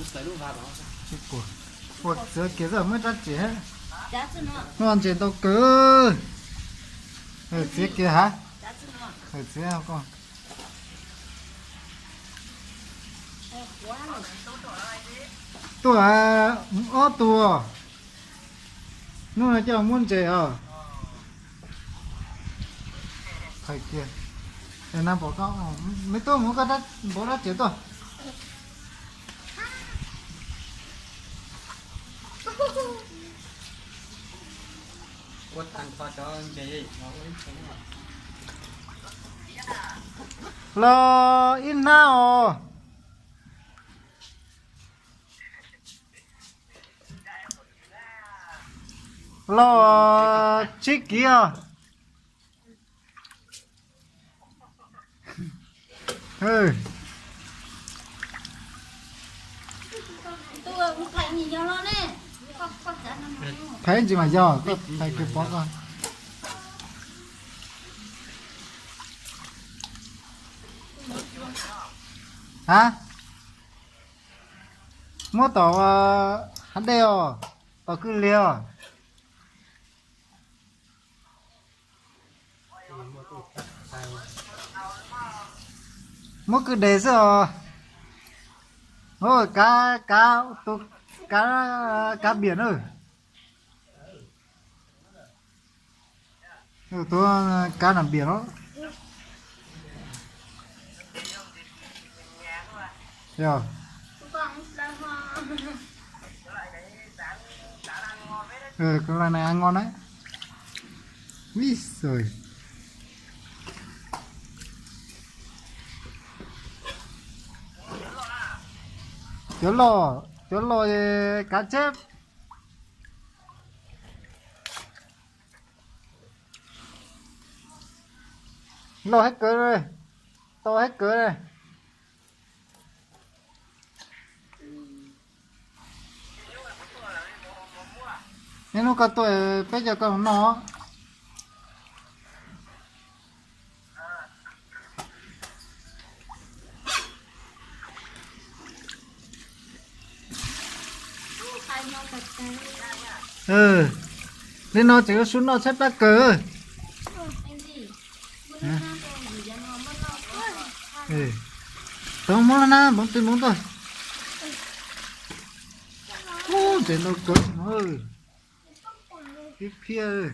Ua txiav kiag xwb muaj rab riam. Muaj ntses ntau kawg. Txiav kiag ha. Txiav koj. Tuaj ob tug. Hnub no coj muab ntses os. Hais tias, me tub mus koj npau rab riam tuaj. Los ib hnab os. Los tsib kiv os. Phais ntsis mas yog koj phais kws pov koj. Ha, muab tom hav dej os, tom kwj liag os. Muab kwj deg xwb os. Kav, kav, kav npiam na. Tus kav nram npiam no. Yog, koj la na nco na. Ib xwm, cov loj, cov loj kav tseb. Loj heev kawg, to heev kawg. Niaj hnub koj tuaj peb coj koj mus noj. Li no tseem yuav sub noj tshaib plab kawg. Tau muab na, npov tw npov tuaj. Ub, ntses ntau kawg no. Ib phiab.